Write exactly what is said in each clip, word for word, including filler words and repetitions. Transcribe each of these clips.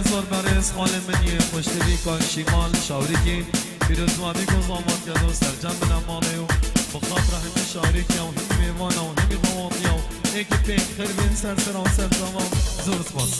Zor berêz xalê min yê xweştirî Kayşîmal Şawrîkî, pîrozbabî ku zavat keno sercem bine malê û bi xatira hemî Şawrîkiya û hemî mêvana û hemî xewatiya û êkî pê xêr bên ser sera û ser çava. Zor spas.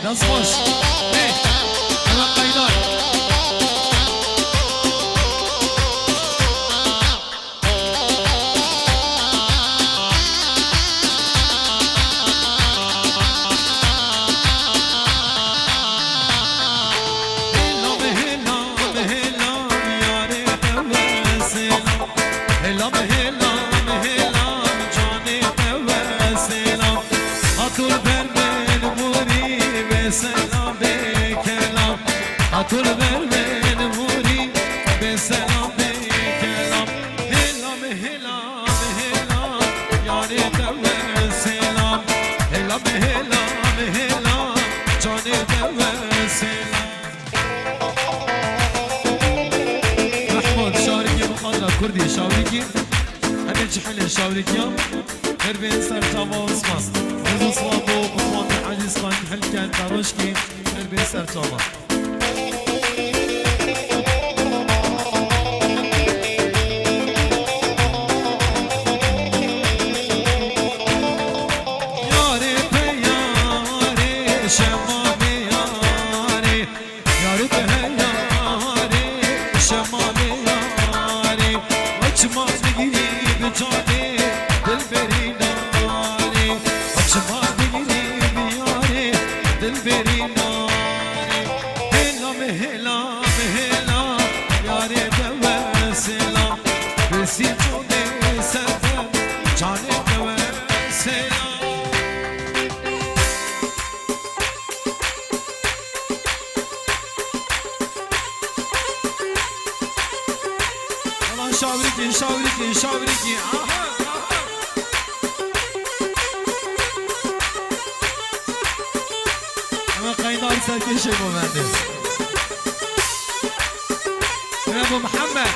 Dest xweş. Hey, hemen kaynar. Hêlam, hêlam, hêlam, yarê te ve selam. Hêlam, hêlam, hêlam, canê te ve selam. Hatur ber ben murî ve selam be kelam. Hatur ber ben murî ve selam be kelam. Hêlam, hêlam, hêlam, yarê te ve selam. Hêlam, hêlam, hêlam, canê te ve selam. Mehmud, şawrikî bi xatira Kurdî, şawrikî. Em ê çi helê şawrikî ya? Her bên ser çava û spas. Rêz û silav bo Osman Ezîz Xan, Helken, Daroşkî. Her bên ser çava. Yarê peyarê, şemamê yarê. Yarê peyarê, şemamê yarê. Açma digirî bi canê, dilberî narê. Açma digirî bi yarê, dilberî narê. Hêlam, hêlam, hêlam, yarê te ve selam. Bi sîmonê serdem, canê te ve selam. Ulan şavrikî, şavrikî, şavrikî. Aha, aha. Hemen kaynar serkeşe bu bende. Ve bu Muhammed.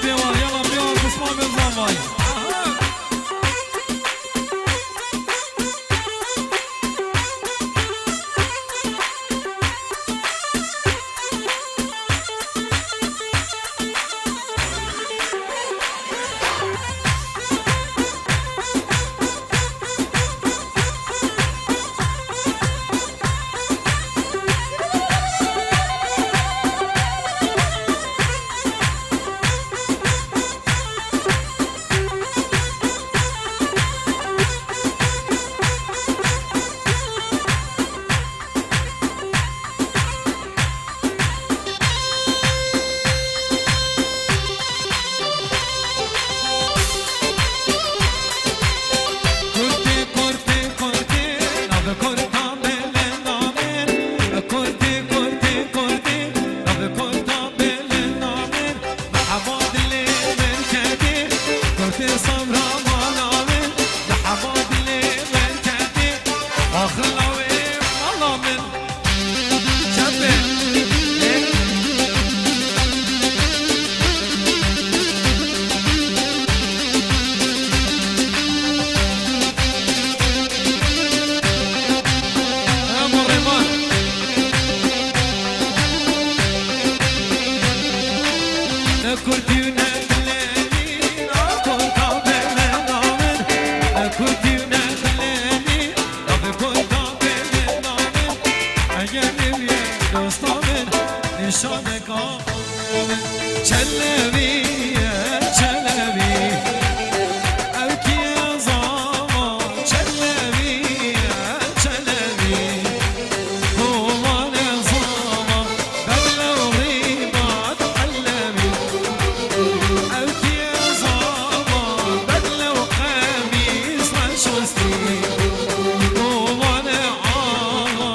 Pêwar, yala pêwar, Osman Mezan vay. Kurtê, kurtê, kurtê, navê kurdan bilind nabin. Kurtê, kurtê, kurtê, navê kurdan bilind nabin. Merheba dilê min kedê, kurtê sabra mala min. Merheba dilê min kedê, axila wê mala min. Çepê. Hemû rêman. Ne kurdî û ne dilênî, na kurda bê min navin. Ne kurdî û ne dilênî, na bi kurda bê min navin. Eger nêbûye dosta min, nîşaneka Çelebî, Çelebî, ew kî ye zama? Çelebî, Çelebî, kovane zama, bedle û rîbat Elebî. Ew kî ye zama? Bedle û qemîs me şostî, kovane axa.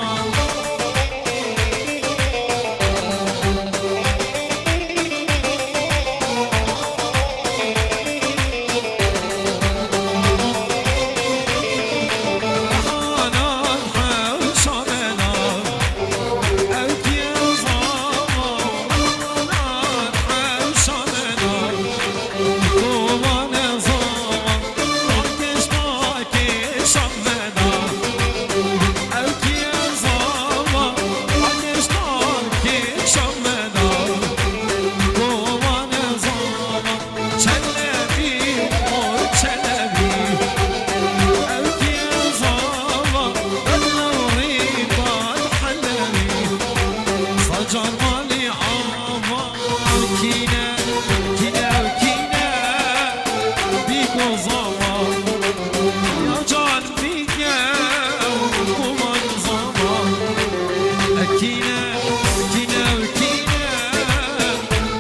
Kîne, kîne, kîne, bîko zama, ya can bîke, kuman zama. Kîne, kîne, kîne,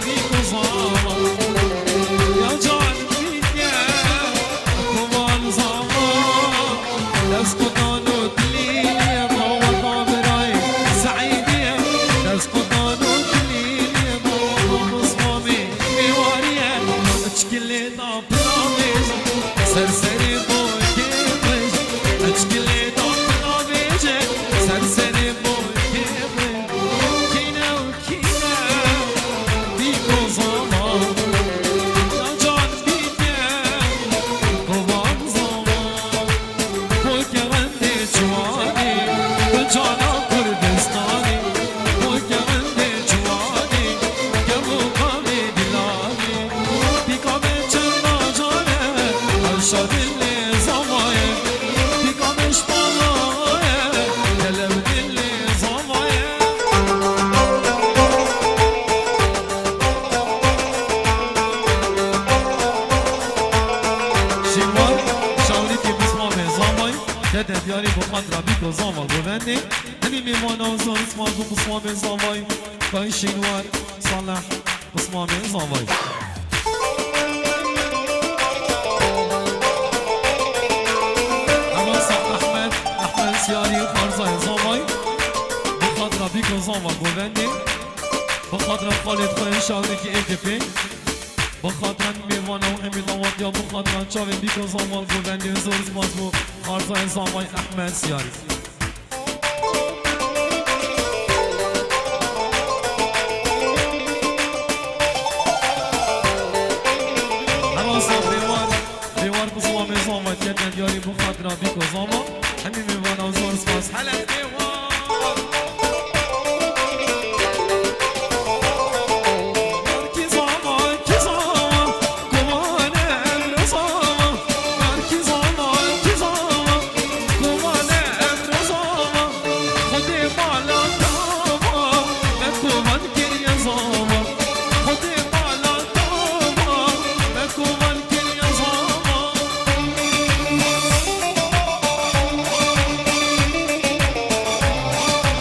bîko zama, ya can bîke, kuman zama. Dest qutan û dilî, daweta birayê Seîdî ye. Dest qutan û dilî, daweta Musmamê Mêwarî ye. Çikilê da pira vêje, ser serê boykê vêje. Çikilê da pira vêje, ser serê boykê vêje. Kîne û kîne, bîko zama, ya can bîke, kovan zama. Polke rendê ciwanî, bi cana Kurdistanî. Polke rendê ciwanî, kevokavê dilanî. Pîka me çenda cane, Ayşa dilê zamaye. Pîka me şpalaye, kelev dilê zamaye. Şînwar, şawlikê Bismamê Zavay, kete diyarî bi xatra bîko Zava govendê. Hemî mêvana û zor spas bo Bismamê Zavay, Kay Şînwar, Salih, Bismamê Zavay. Hemasa Ehmed, Ehmed Siyarî, Xarzayê Zavay, bi xatra bîko Zava govendê. Bi xatira xalê xwe şawlikê ê kepê. Bi xatira mêvana û hemî dawetiya, bi xatira çavên bîko Zava govendê, zor spas bo Xarzayê Zavay Ehmed Siyarî. Yarî bi xatira Bîko Zama, hemî mêvanan zor spas. Hele mêvan. Yarkî Zama, kî Zama, Komane Emre Zama. Yarkî Zama, kî Zama, Komane Emre Zama. Xwedê mala te ava, me kovan kiriye zama. Xwedê mala te ava, me kovan kiriye zama.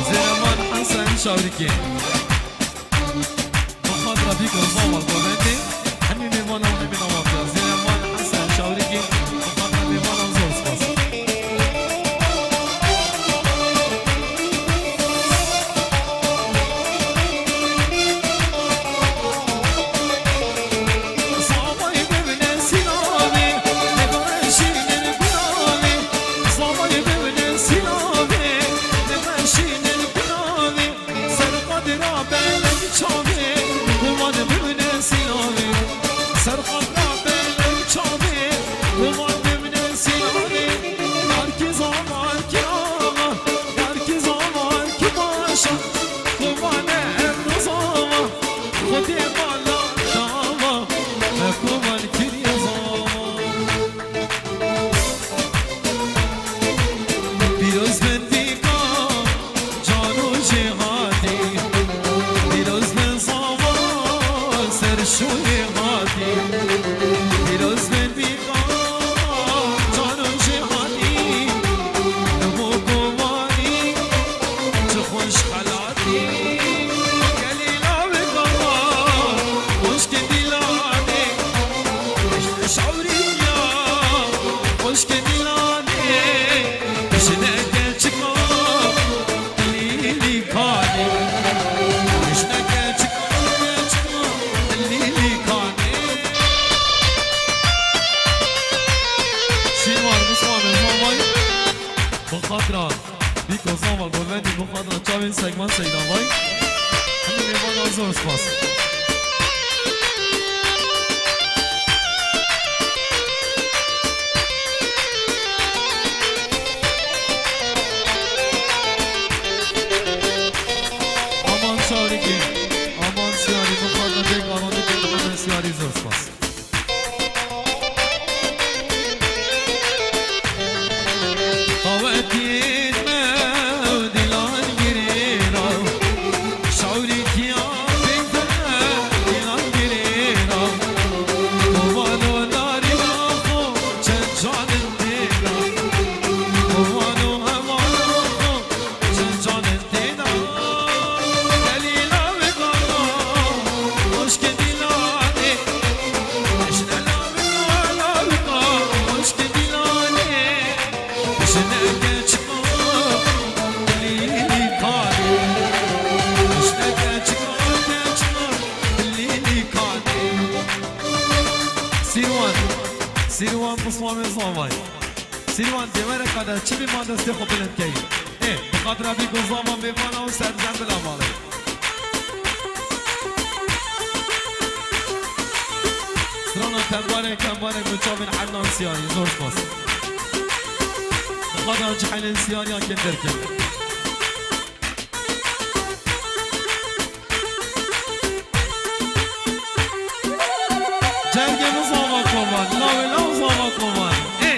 Zêreman Hesen Şawrikê. Bi xatira Bîko Zama govendê, hemî mêvanan hemî dawabiya. Zêreman Hesen Şawrikê, bi xatira mêvanan zor spas. Zamayê bimne sîlavê, ne bereşînin gulavê. Zamayê bimne sîlavê, ne bereşînin gulavê. Ser qadira belek çavê, kovan bimne sîlavê. Ser qadira belek çavê, kovan bimne sîlavê. Yarkî Zama, kî Zama, yarkî Zama, kî başa, Komane Emre Zama. Xwedê mala te ava, me kovan kiriye zama. Pîroz bin Bîka, cano jêhatî. Pîroz bin Zama, ser şûyê hatî. Pîroz bin Bîka, cano jêhatî. Hemû kovarî, çi xweş xelatî. Gelî lawê kava, xweşkê dîlanê. Şawrî ya, xweşkê dîlanê, jineke çika lîlîkanê. Jineke çika, çika lîlîkanê. Şînwar Musabê Mamay, bi xatira Bîko Zama govendî, bi xatira çavên Segman Seyda vay. Hemî mêvanan zor spas. Aman Şarikê, aman Siyarî, bi xatira Bêk Aronî, Bêk Mihemed Siyarî zor spas. Qawetiyên me û dîlan girêra, şawrîkiya pênte dîlan girêra. Kovano narîna xo çend can in têna. Kovano hemana xo Çend can in têna, delîla wê kara, xweşkê dîlanê. Jine lawika, lawika, xweşkê dîlanê. Jineke çika, lîlî kanê. Jineke çika, çika, lîlî kanê. Sîrwan, Sîrwan Pismamê Zavay. Sîrwan, dêwereka de çi bî ma destê xwe bilind keyî. Ê, bi xatira Bîko Zama mêvana û serzembila malê. Strana tembarek, tembarek bi çavên Ednan Siyarî, zor spas. Bi xatira çi helên Siyariyan kêm derkevin. Cergê min zava kovan, lawê law zava kovan. Ê!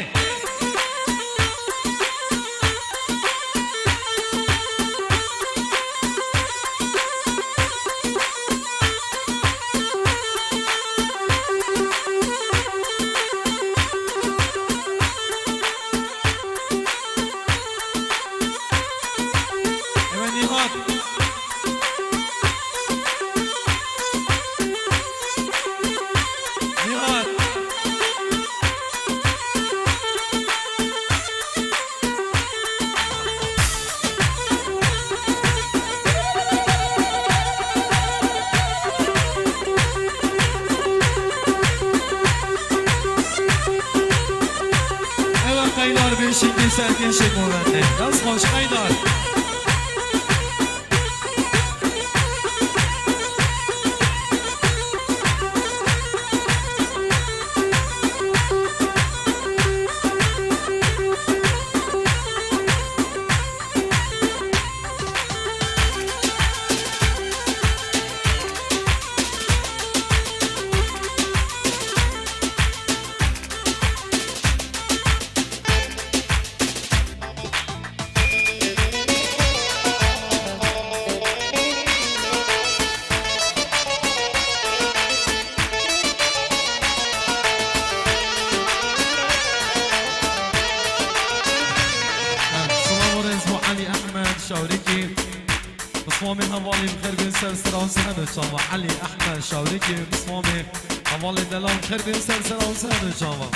Ewe Nîhat. Nîhat. Ewe Qeydar bê şingê serkên şêkovendê. Dest xweş Qeydar. Hevalên xêr bên ser sera û sehemê çava. Elî, Ehmed, Şawrikê, Mislamê. Hevalên delal xêr bên ser sera û sehemê çava.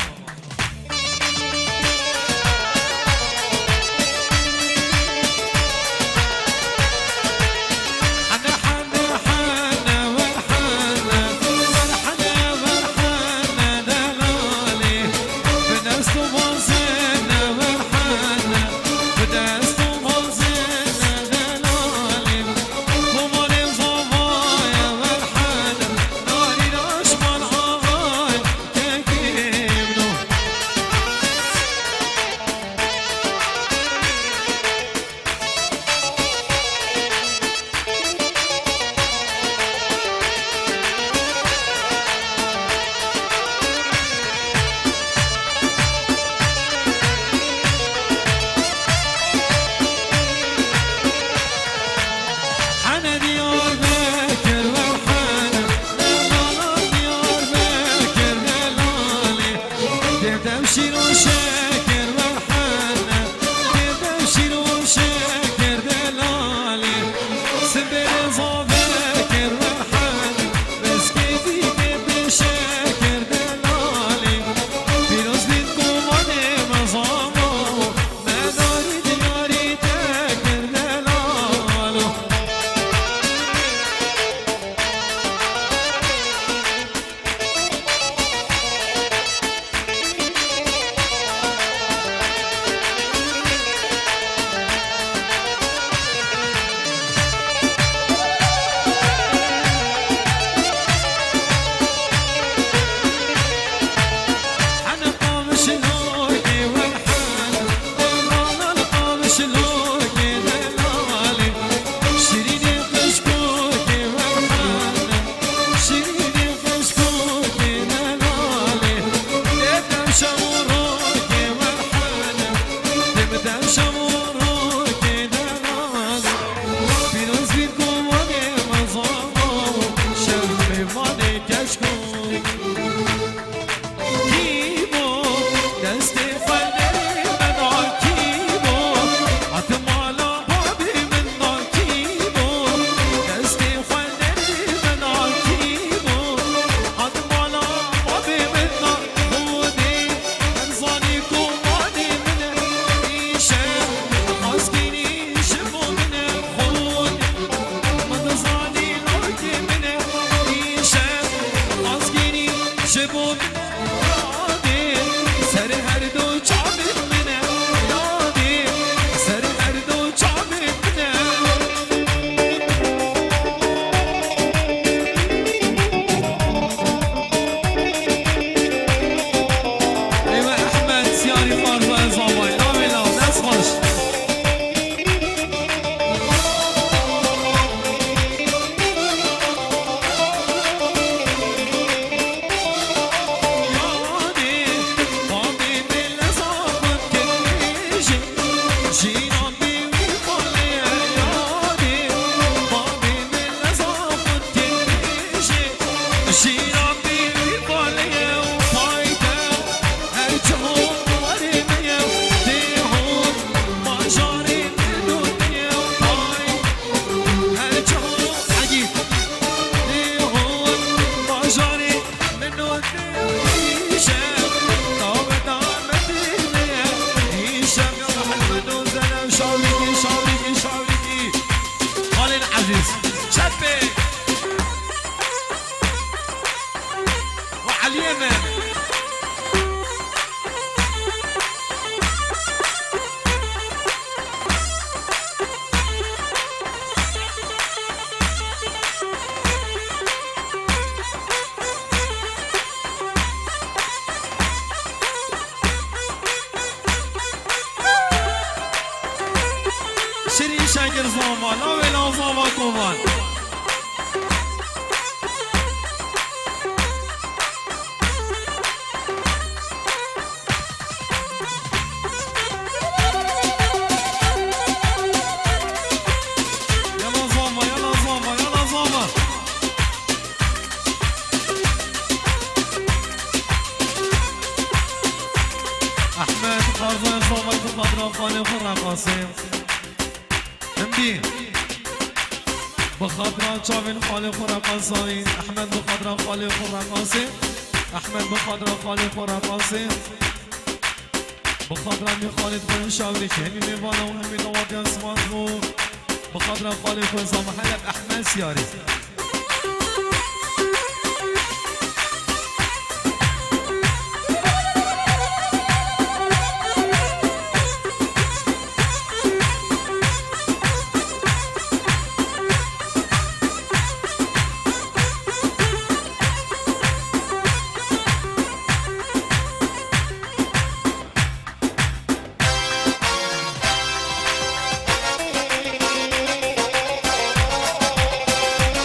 Şirîn Şengir Zava, lawê law Zava Kovan. Yala Zava, yala Zava, yala Zava. Ehmed, Xarzan Zava, tu xatir xanê xwe reqasê. Hindî. Bi xatira çavên xalê xwe reqasayî, Ehmed bi xatira xalê xwe reqasê, Ehmed bi xatira xalê xwe reqasê. Bi xatira mî xalê xwe şawirê ki hemî mêvana û hemî dawatiya spas bû. Bi xatira xalê xwe Zama Heleb Ehmed Siyarî.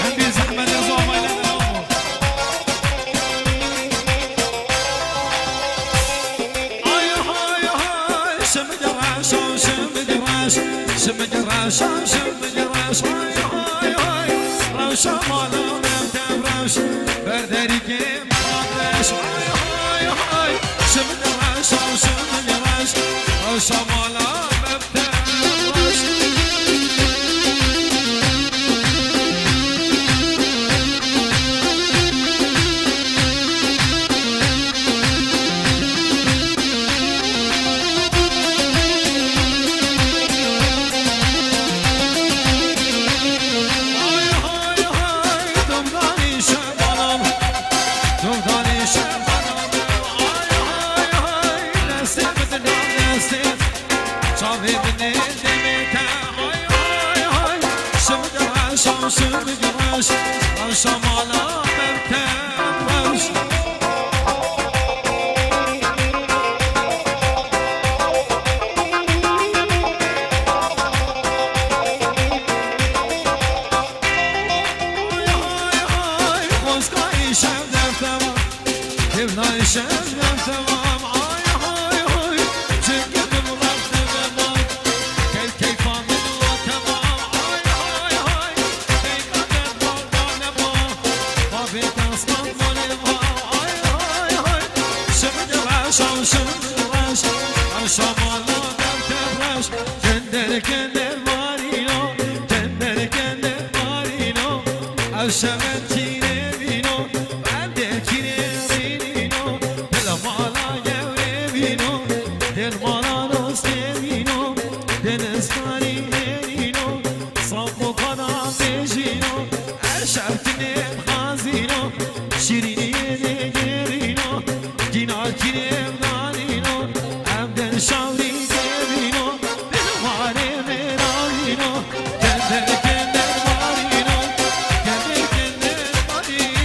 Hindî zehmet ez amayne ne amo. Ay, ay, ay, şimdî reş, şimdî reş, şimdî reş, şimdî reş, ay, ay, ay, rewşa mala me te rewş, ber derî kêm reş, ay, ay, ay, şimdî reş, şimdî reş, rewşa mala me Çavê min ê demê te, hay, hay, hay. Şimdî reş, şimdî reş, reşa mala me te rewş. Hay, hay, hay, xwezka îşev dev te va. Kevna îşev dev te va. Ay, hay, hay, çeke tu rex te ve va. Key keyfa min wa te va. Ay, ay, ay, keyfa min wa te va. Bavê te aslan mole va. Ay, ay, ay, şimdî reş, şimdî reş, reşa mala dev te reş. Kender, kender varîno, kender, kender varîno. Ev şevet kîrê vîno, em dê kîrê rînîno. Dil mala gewrê vîno, dil mala dostê vîno. Dil starî êrîno, saf û kana bêjîno. Her şev tinê dixazîno, şîrîniyê dêgêrîno. Dîna kîrê danîno, em din şawrî devîno, dil warê mêranîno, kender kender warîno, kender kender warîno.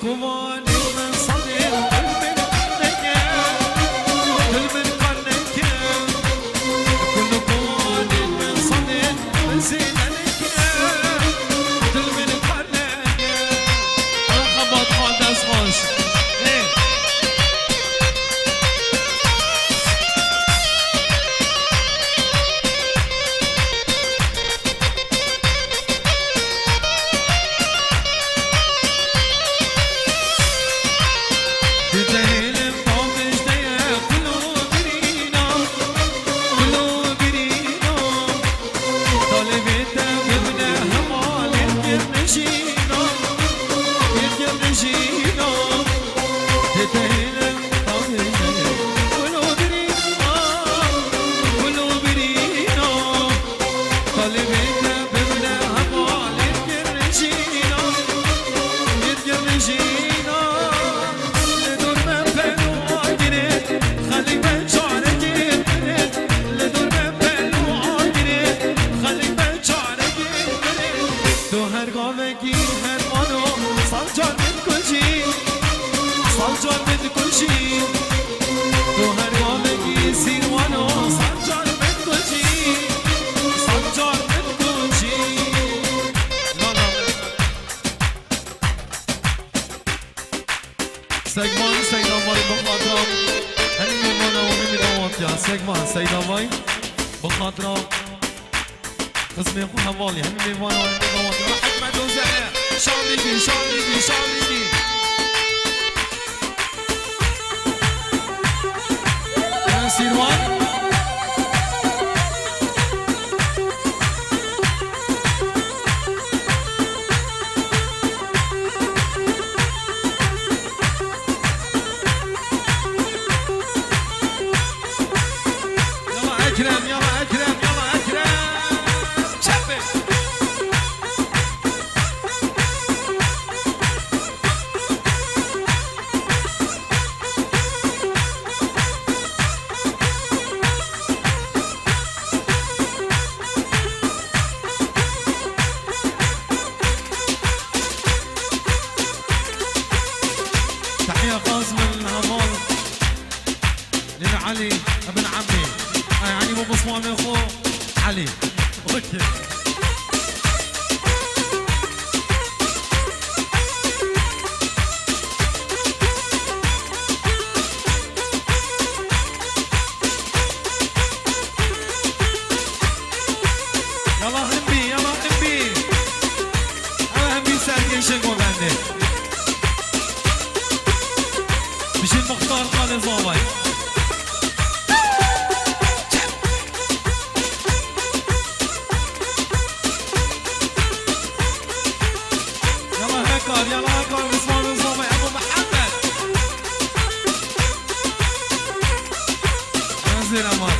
Komanê min sadê, dil min qan neke, dil min qan neke. Kul komanê min sadê, zêde neke, dil min qan neke. Xebat xwe dest xweş. Ê. Tu her gavekî her mano, sal car min kujî, sal car min kujî. Tu her gavekî sîrwano, sal car min kujî, sal car min kujî. La la. Segman, Seydavay, bi xatira hemî mêvana û hemî dawantiya. Segman, Seydavay, bi xatira xizmên xwe hevalî, hemî mêvana û hemî dawantiya. Hikmet Ozer'e, şarlîkî, şarlîkî, şarlîkî. Sîrwan. Yala Ekrem, yala Ekrem, yala Ekrem. Çepê. تحية خاص من الهضال للعلي ابن عمي. آه، يعني مو بصوامي اخو علي. اوكي. Yala hembî, yala hembî. Yala hembî sergêşin govendê. Bijî Muxtar Xalê Zavay. Yala hekar, yala hekar, Rizvan Rizvan ve Ebu Muhammed. Hazır ama.